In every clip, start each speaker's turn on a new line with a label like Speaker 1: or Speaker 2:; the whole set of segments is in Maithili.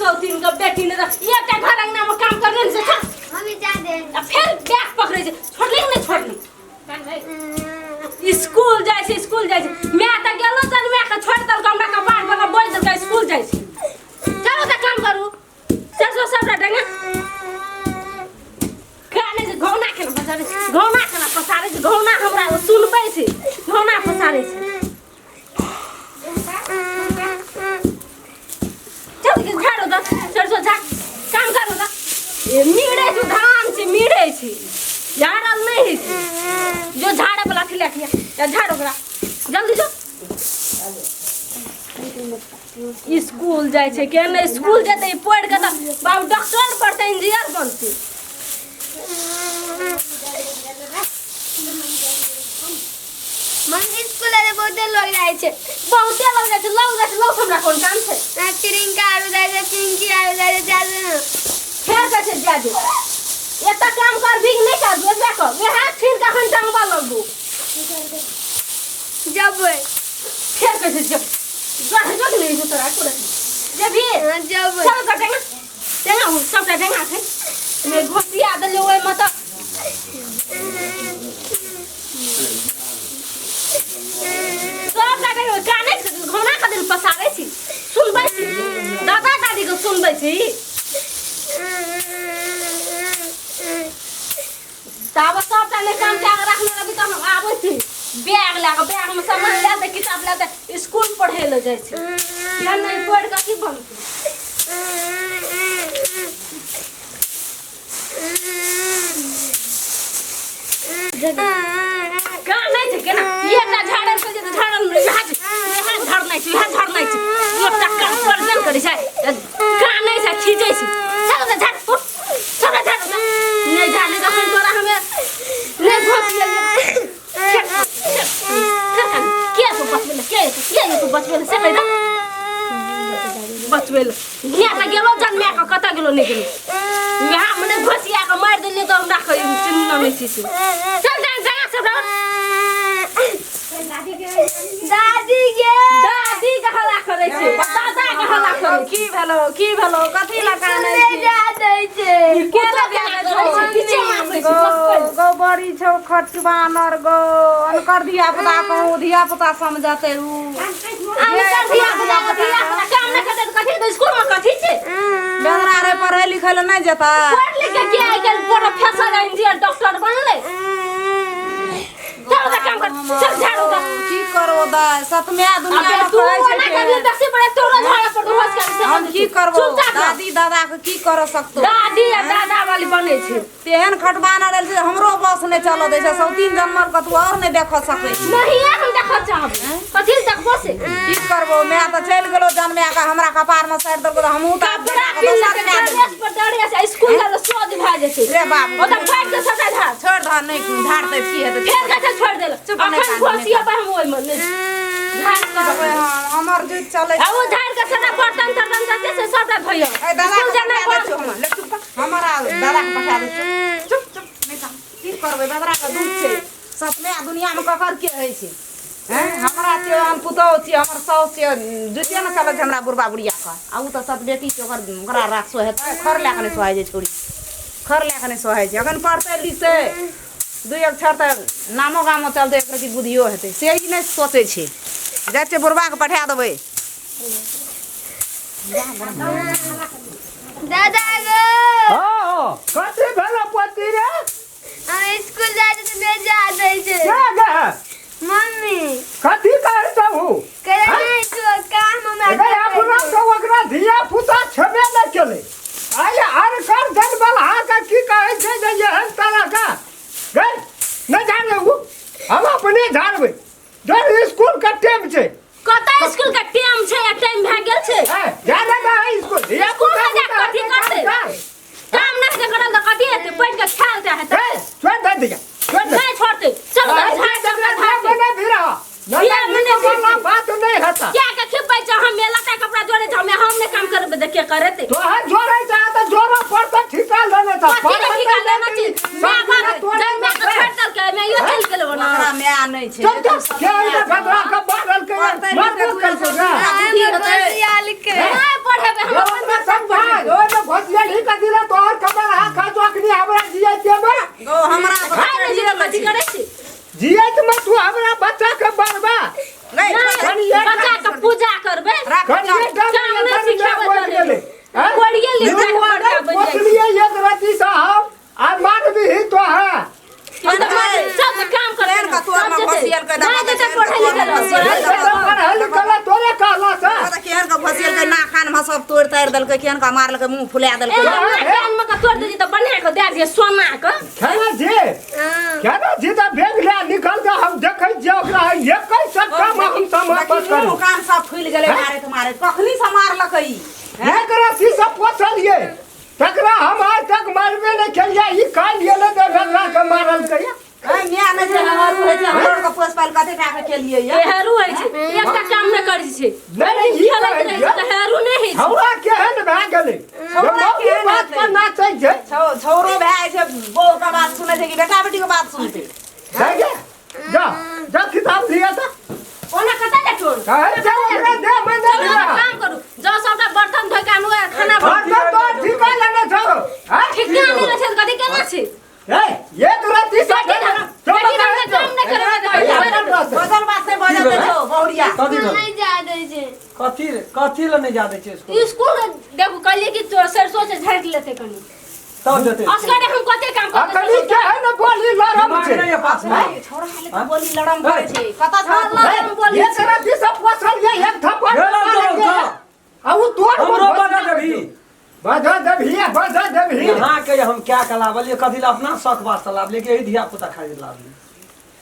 Speaker 1: सौतीन के बेटी ने एकटा घर अंगना में काम करने ने छै।
Speaker 2: मम्मी जा दे।
Speaker 1: आ फेर बैग पकड़ै छै, छोड़ली कि नहि छोड़ली? स्कूल जाइ छै, स्कूल जाइ छै। माय तऽ गेलो तन माय के छोड़ि देलकै, हमरा कपार पर के बोझ देलकै, स्कूल जाइ छै। चलो तऽ काम करू। सरसो सबटा डंगा काने छै, घौना केना पसारै छै, घौना केना पसारै छै, घौना हमरा सुनबै छै, घौना पसारै छै। चल के झाड़ो दऽ, सरसो झाड़, काम करू दऽ। ए मीड़े छै, धान छै, मीड़े छै, झाड़ल नहि होइ छै। जो झाड़े वाला अथी लए के या झाड़ ओकरा जल्दी जो। स्कूल जाइ छै के नहि स्कूल जेतै पढ़ि के तऽ बाबू डॉक्टर पढ़तै, इंजीनियर बनतै।
Speaker 2: मम्मी स्कूल आरे बहुते लोग जाइ छै।
Speaker 1: बहुते लोग जाइ छै, लोग जाइ छै, लोग हमरा कोन काम छै?
Speaker 2: आ प्रियंका आरो जाइ छै, पिंकी आरो जाइ छै, जा दे ने।
Speaker 1: फेर कहै छै जा दे। एतऽ काम करबी कि नहि करबी? एतबे कह, वएह छीन कऽ अखन टंगबऽ लगबू।
Speaker 2: जबै।
Speaker 1: फेर कहै छै जब जो जो कि नहि तोरा तोरा जेबी?
Speaker 2: हाँ, जबै।
Speaker 1: चल कर डेंगा डेंगा, ओ सबटा डेंगा छै मे घोसिया देलियै ओहिमे तऽ सबटा डेंगा कानै छै, घोना के दिन पसारै छी, सुनबै छी, दादा दादी के सुनबै छी। ताबे सबटा नहि काम कए कऽ रखने रहबी तऽ हम आबै छी बैग लए कऽ, बैगमे सामान लए कऽ, किताब लए कऽ स्कूल पढ़ै लए जाइ छै। किया नहि पढ़ि कऽ की बनतै? कानै छै केना? एकटा झाड़ल छै तऽ झाड़ल नहि, इएह छै, इएह झड़नाइ छै, इएह झड़नाइ छै। एकटा काम करबे ने करै छै, कानै छै, खींचै छै। चल तऽ झाड़ फूट, सबटा झाड़। नहि झाड़ले तखन तोरा हमे नहि घोसिएलियै। के तू बचबै लए? के के तू बचबै लए से कहि दे। बचबै लए हियाँ तऽ गेलो जन्मे कऽ, कतऽ गेलो नहि गेलो, यहाँ मने घोसिया कऽ मारि देलियै तऽ हमरा चिन्ह नहि छी से। चल जा जा सब।
Speaker 2: दादी गे,
Speaker 1: दादी के हल्ला करै छै, दादा के हल्ला करै छै।
Speaker 3: की भेलो, की भेलो, कथी लए कानै
Speaker 2: नहि
Speaker 3: छी?
Speaker 2: जा दै छै।
Speaker 1: कुत्तो केना करै छै? पीछे मारै छै।
Speaker 3: गौ गौ, बड़ी छौ खटुआनर गौ। अनकर धिया पुता कहूँ धिया पुता समझतै उ?
Speaker 1: अनकर धिया पुता, धिया पुता काम नहि करतै तऽ कथी हेतै? स्कूल मे कथी छै?
Speaker 3: बेदरा रे, पढ़ै लिखै लए नहि जेतै?
Speaker 1: पढ़ लिख के के आइ काल्हि प्रोफेसर, इंजीनियर, डॉक्टर बनलै? चल तऽ काम कर, चल झाड़ू दऽ।
Speaker 3: की करो दाइ, सतमे दुनिया
Speaker 1: अबे
Speaker 3: मे
Speaker 1: तू
Speaker 3: कहै छै
Speaker 1: ओना
Speaker 3: के
Speaker 1: करबी बेसी बड़े, तोरो झाड़ा पर होश कर से।
Speaker 3: हम की करबो?
Speaker 1: चुपचाप रह।
Speaker 3: दादी दादा के की कर सकतो?
Speaker 1: दादी आ दादा वाली बनै छै।
Speaker 3: तेहन खटबान रहल छै, हमरो बस नहि चलऽ दै छै। सौतीन जन्मल कतौ और नहि देखऽ सकै छी।
Speaker 1: नहीं हम देखऽ चाहब, कथी लए देखबो से?
Speaker 3: की करबो, माय तऽ चलि गेलो जन्मे के, हमरा कपार मे साटि देलको तऽ हमहूँ तऽ आब
Speaker 1: कपड़ा
Speaker 3: बेटा के
Speaker 1: पिन्ह
Speaker 3: दोसर
Speaker 1: लेतै,
Speaker 3: माय देबै।
Speaker 1: ड्रेस पर ड्रेस आ स्कूल गेल सोझ भए जेतै।
Speaker 3: रे बाबू।
Speaker 1: ओतऽ फाटि के सबटा झाड़।
Speaker 3: छोड़ि दह, नहि झाड़तै की हेतै?
Speaker 1: फेर कहै छै छोड़ि देल।
Speaker 3: चुप, नहि
Speaker 1: अखन
Speaker 3: कानू, नहि।
Speaker 1: घोसियेबै हम ओहिमे नहि झाड़
Speaker 3: करबै हम, हमर जुति चलै।
Speaker 1: आ ओ झाड़ के सबटा बर्तन तर्तन जते छै सबटा धोइयो।
Speaker 3: ए दादा
Speaker 1: स्कूल
Speaker 3: के
Speaker 1: जेनाइ
Speaker 3: पठा दै
Speaker 1: बंद।
Speaker 3: छियौ हम, ले चुप कर। हमर आ दादा के पठा दै छियौ। चुप चुप, नहि कान। की करबै, बदरा के दूध छै। सपने दुनिया मे ककर के होइ छै? हैं, हमरा छियै, हम पुतोहु छियै, हमर साउस छियै, जुतिए ने चलै छै हमरा बुढ़बा बुढ़िया के। आ ओ तऽ सत बेटी छै ओकर, ओकरा राख सोहेतै? खर लए कऽ नहि सोहाइ छै छौड़ी, खर लए कऽ नहि सोहाइ छै। अखन पढ़तै लिखतै दुइ अक्षर तऽ नामो गामो चलतै, एक रति बुद्धियो हेतै, से ई नहि सोचै छै। जाइ छियै, बुढ़बाके पठा देबै।
Speaker 2: दादा गो।
Speaker 4: हाँ, कथी भेलो पोती रे?
Speaker 2: हम स्कूल जाइ छै तऽ नहि जा दै छै।
Speaker 4: के गे?
Speaker 2: मम्मी।
Speaker 4: कथी कहै छहु?
Speaker 2: कहै नहि छौ काम हमरा।
Speaker 4: रे अपना तो ओकरा धिया पुता छेबे नहि केलै। आइ आर कर जनबल के की कहै छै जे एहन तरह के गै नहि झाड़बै उ, हम अपने झाड़बै। जर स्कूल के टाइम छै।
Speaker 1: कतऽ स्कूल के टाइम छै? आ टाइम भए गेल छै।
Speaker 4: ए जा दे ना स्कूल, धिया
Speaker 1: स्कूल
Speaker 4: पुता
Speaker 1: में जा कथी करतै? काम नहि हेतै करल तऽ कथी हेतै? बैठ के खायल तऽ हेतै।
Speaker 4: ए छोड़ दे दिया, छोड़ दे।
Speaker 1: नहि छोड़तै, चल तऽ झाड़ सबटा झाड़तै।
Speaker 4: नहीं भिड़ा
Speaker 1: बिया
Speaker 4: नहीं
Speaker 1: मने
Speaker 4: वाला बात नहीं होता।
Speaker 1: क्या के खिपै छै? हम लत्ता कपड़ा जोड़े छै, हम नहि काम करबै तऽ के करेतै?
Speaker 4: तो हर जोड़े चाहे तो जोड़ा पर तो ठिका लेने था।
Speaker 1: कथी के ठिका लेना छी? माय बाप जन्मे के छोड़ि देलकै, माइयो चलि गेलै ओना।
Speaker 3: ओकरा माय नहि छै।
Speaker 4: चल चल, के इधर खतरा के बादल के
Speaker 3: पढ़तै
Speaker 4: मारबो
Speaker 3: लिखतै
Speaker 4: कर
Speaker 3: बुद्धि हेतै।
Speaker 2: लिखे
Speaker 1: नहि पढ़ेबै हम अपन।
Speaker 4: समझा।
Speaker 3: उतारि देलकै, केहन का मारलकै, मुँह फुला देलकै।
Speaker 1: ए, हमरा कान में के तोड़ देली तऽ बना के दए दियै सोना के।
Speaker 4: खेना जी, खेना जी तऽ बैग लए निकल के हम देखै छियै ओकरा एकै सट्टा मे हम समाप्त
Speaker 3: देखी,
Speaker 4: करू।
Speaker 3: मुँह कान सब फुलि गेलै मारैत मारैत, कखनी से मारलकै ई?
Speaker 4: एकरा शीशा पोसलियै तकरा हम आज तक मारबे नहि केलियै, ई काल्हि एलै तऽ एकरा के मारलकै।
Speaker 3: ऐ, माय नहि छै, हमर होइ छै, हमर के पोस पालि कते टा के केलियै ये।
Speaker 1: हेरू होइ छै, एकटा काम नहि करै छै।
Speaker 4: नहि, ई
Speaker 1: खेलैत
Speaker 4: कहै
Speaker 1: रहै छै तऽ हेरू नहि होइ छै।
Speaker 4: छौड़ा केहन भए गेलै?
Speaker 3: छौड़ा
Speaker 4: मौगी
Speaker 3: केहन
Speaker 4: बात
Speaker 3: हेतै?
Speaker 4: पर नाचै छै।
Speaker 3: छौड़ो भए जाइ छै, बहू के बात सुनै छै कि बेटा बेटी के बात सुनतै?
Speaker 4: जा गे, जा जा किताब लिअ तऽ।
Speaker 1: ओना कतऽ जा छोड़?
Speaker 4: कहै छै ओकरा दे मैं नहि
Speaker 1: चलू
Speaker 4: लिअ।
Speaker 1: काम करू, जाउ सबटा बर्तन धोइ के आनू आ खाना बनाउ।
Speaker 4: बर्तन तो ठीका लेने छौ। हैं?
Speaker 1: ठीका लेने छै तऽ कथी केना छै?
Speaker 4: ए, एक रत्ती से
Speaker 1: बेटी धर- बेटी धर के काम नहि करबै तऽ
Speaker 3: बजल बात नहि बजल दै छौ बहुरिया।
Speaker 5: कथी भेल?
Speaker 2: नहि जा दै छै।
Speaker 5: कथी कथी लए नहि जा दै छै स्कूल?
Speaker 1: स्कूल देखू, कहलियै कि तो सरसों से झाड़ि लेतै कनी।
Speaker 5: तब जेतै।
Speaker 1: असगरे हम कते काम करबै?
Speaker 4: अखनी के है ने बोली लरम
Speaker 5: दिमाग
Speaker 4: छै।
Speaker 5: नहि यऽ पास मे।
Speaker 3: छौड़ा हाले तऽ बोली लरम करै छै, कतऽ छौ?
Speaker 1: लरम बोली
Speaker 4: एक रत्ती से पोसल ये एक थप्पड़
Speaker 5: गेलौ
Speaker 4: मारल
Speaker 5: तो
Speaker 4: के। आ उ तोड़
Speaker 5: हमरो बजा देबही।
Speaker 4: बजा देबही, बजा देबही।
Speaker 5: यहाँ के हम क्या के लाबलियै, कथी लए अपना शौक वास्ते लाबलियै कि एहि धिया पुता खातिर लाबलियै?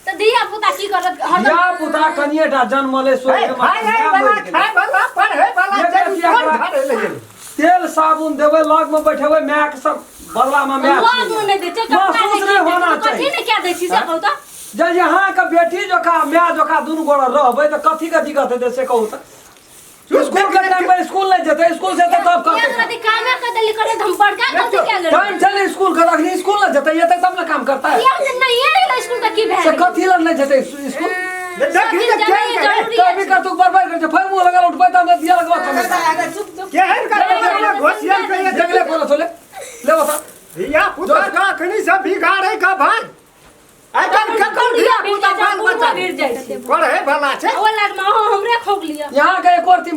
Speaker 1: तऽ धिया पुता की करत हरदम?
Speaker 5: धिया पुता कनिए टा जन्मलै
Speaker 4: ए,
Speaker 5: सोचि
Speaker 4: खाय वाला, खाय वाला, पढ़े वाला
Speaker 5: एक
Speaker 4: छै,
Speaker 5: रतिया
Speaker 4: कोन
Speaker 5: करा-
Speaker 4: घरे ले गेलै?
Speaker 5: तेल साबुन देबै, लग में बैठेबै, माय के सब बदला में माय
Speaker 1: लग में नहि दै छै, कपड़ा
Speaker 5: महसूस
Speaker 1: नहि
Speaker 5: नहि
Speaker 1: कीन
Speaker 5: होना
Speaker 1: दै छै, कथी
Speaker 5: चाही।
Speaker 1: नहि कए दै छी से कहू तऽ।
Speaker 5: जे यहाँ के बेटी जोका माय जोका दुनू गोरा रहबै तऽ कथी के दिक्कत हेतै से कहू तऽ? स्कूल के टाइम पर स्कूल नहीं जेतै, स्कूल से एतै तब
Speaker 1: एक
Speaker 5: करतै।
Speaker 1: रति कामे कर देली करे तऽ हम बड़का गलती कए लेलियै।
Speaker 5: टाइम छै ने स्कूल के, अखनी स्कूल नहीं जेतै, एतै तब ने काम करतै।
Speaker 1: एक दिन नहि एलै स्कूल तऽ की भए
Speaker 5: से
Speaker 1: गेलै?
Speaker 5: कथी लए नहि जेतै स्कूल?
Speaker 4: देखी तऽ
Speaker 1: जेनाइ
Speaker 4: केहन
Speaker 1: जरूरी
Speaker 5: कभी कतौ बर्बाद करै छै, फेर मुँह लगल उठबै तऽ हमरा दिया लगबा कमे।
Speaker 3: चुप चुप।
Speaker 4: केहन करे घोसियल के
Speaker 5: देख ले कोना छोले ले बता।
Speaker 4: धिया पुता के अखनी से बिगाड़े के भाग एखन ककर धिया पुता बाल बच्चा
Speaker 1: गिर जाइ छै
Speaker 4: पढ़े वाला छै?
Speaker 1: ओ लगमे अहाँ हमरे खोक लिअ।
Speaker 5: यहाँ के एको अथी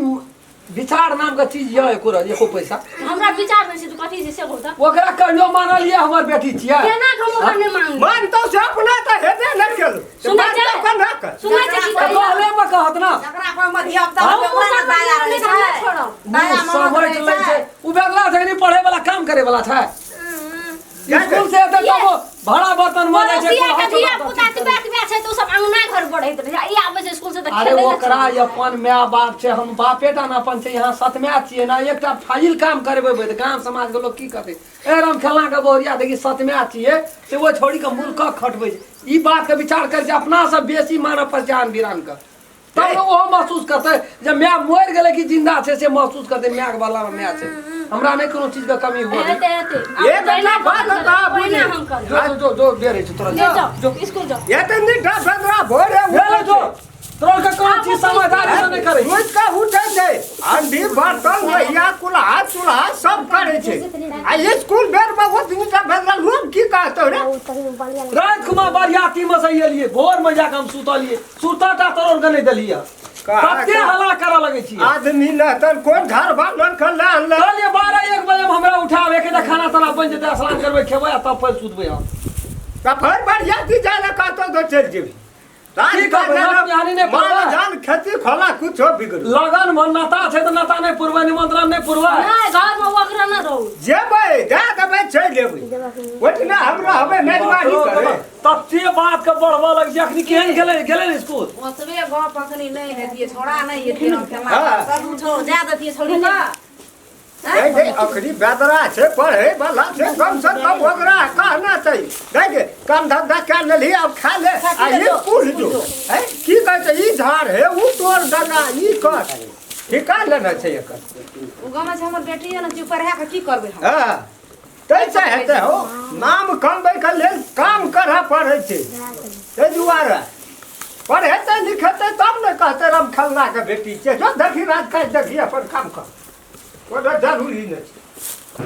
Speaker 5: विचार नाम के चीज यऽ एको पैसा
Speaker 1: हमरा विचार नहि छै तऽ कथी छै से कहू तऽ।
Speaker 5: ओकरा कहियो मानलियै हमर बेटी छियै?
Speaker 1: केना के हम ओकरा नहि मानबै?
Speaker 4: मानतौ से अपना तऽ हेबे नहि केलौ।
Speaker 1: सुनै छै?
Speaker 4: मानतौ केना के?
Speaker 1: सुनै छै की
Speaker 5: तऽ
Speaker 1: कहैया?
Speaker 5: कहले मे कहत ना।
Speaker 3: जकरा कोइ मे धिया पुता
Speaker 1: हम
Speaker 3: ओकरा ने
Speaker 1: सब
Speaker 3: दया रहै
Speaker 1: नहि हमरा
Speaker 3: छै।
Speaker 1: छोड़ब।
Speaker 3: दया
Speaker 5: मुँह
Speaker 3: ममत
Speaker 5: समझ
Speaker 3: रहै
Speaker 5: लै छै।
Speaker 3: छै।
Speaker 5: उ बेगला छै कि पढ़े वाला काम करे वाला छै? स्कूल से एतै तब भाड़ा बर्तन मांजै छै।
Speaker 1: पड़ोसिया के
Speaker 5: कुल्हा
Speaker 1: धिया
Speaker 5: चोरा
Speaker 1: पुता
Speaker 5: चीज
Speaker 1: एतबे एतबे छै तऽ ओ सब अंगना घर बढ़ैत रहै छै, ई आबै छै स्कूल से तऽ
Speaker 5: अरे
Speaker 1: खेलै लए।
Speaker 5: ओकरा अपन माय बाप छै, हम बापे टा ने अपन छै, यहाँ सतमाय छियै ने। एकटा फाइल काम करेबै तऽ गाम समाज के लोग की कहतै? ए राम खेलना के बहुरिया देखी सतमाय छियै से ओ छोड़ी के मुल्क खटबै छै। ई बात के विचार करै छै अपना से बेसी मानव पहचान बिरान के, तब ने ओहो महसूस करतै जे माय मरि गेलै कि जिंदा छै, से महसूस करतै मायके बदलामे माय छै। हमरा नहि कोनो चीज के कमी हुआ।
Speaker 1: हेतै हेतै।
Speaker 4: एक घंटा बाद होता बुझी।
Speaker 1: ओहिना हम करब।
Speaker 5: जो जो जो जो बेर होइ छै तोरा।
Speaker 1: ले
Speaker 5: जो
Speaker 1: जाओ स्कूल जाओ।
Speaker 4: एतनी टा बेदरा भोरे
Speaker 5: ले जो तोरा के कोनो चीज समझदारी से नहि करै छै।
Speaker 4: सुति कऽ उठै छै, अंडी बर्तन लोहिया कुल्हा चूल्हा सब करै छै आ स्कूल बेर में ओतनी टा बेदरा, लोग की कहतौ रे?
Speaker 5: राति खुमा बरियाती में से एलियै, भोर में जाके हम सुतलियै, सुतटा तोरा के नहि देलियै। कते हल्ला करऽ लगै छियै।
Speaker 4: आदमी नहतन कोन घर बांधल के लए अनलक।
Speaker 5: कहलियै 12-1 बजे में हमरा उठाबे के, खाना ताना बनि जेतै, स्नान करबै, खेबै आ तब फेर सुतबै हम।
Speaker 4: तऽ फेर बरियाती जाय लए कहतौ तऽ चलि जेबही?
Speaker 5: की करबै, नाम यानी नहि
Speaker 4: माल
Speaker 5: पड़बै।
Speaker 4: जाल खेती खोला कुछो बिगड़ू।
Speaker 5: लगन में नाता छै तऽ नाता नहि पुरबै, निमंत्रण नहि पुरबै?
Speaker 1: नहि, घर में ओकरा नहि रहू।
Speaker 4: जेबै दए देबै, चलि जेबै, ओहिठिना हम रहबै मेजबानी करै।
Speaker 5: तते बात के बढ़बऽ लग छै। अखनी केहन गेलै गेलै ने स्कूल?
Speaker 3: ओतबे गप अखनी नहि हेतियै, छौड़ा नहि हेतियै खेलना।
Speaker 4: हाँ।
Speaker 3: सब छौ जा देतियै छौड़ी के।
Speaker 4: नहीं नहीं, अखनी बेदरा छै, पढ़े वाला छै, कम से कम ओकरा कहना चाही नहीं गे, काम धंधा कए लेलही, आब खा ले आ स्कूल जो है। की कहै छै ई झाड़ हे उ तोड़ दना ई कर ठिका लेना छै एकर।
Speaker 3: ओ गाँवमे छै हमर बेटी ने, चुप पढ़ा के की करबै हम?
Speaker 4: हँ, तैसे हेतै हो, नाम कमबै के लेल काम करऽ पड़ै छै, ताहि दुआरे पढ़ेतै लिखेतै तब ने कहतै राम खलना के बेटी छै। जो देखी राज काज देखी, अपन काम कर, ओकरा जरूरी नहि छै।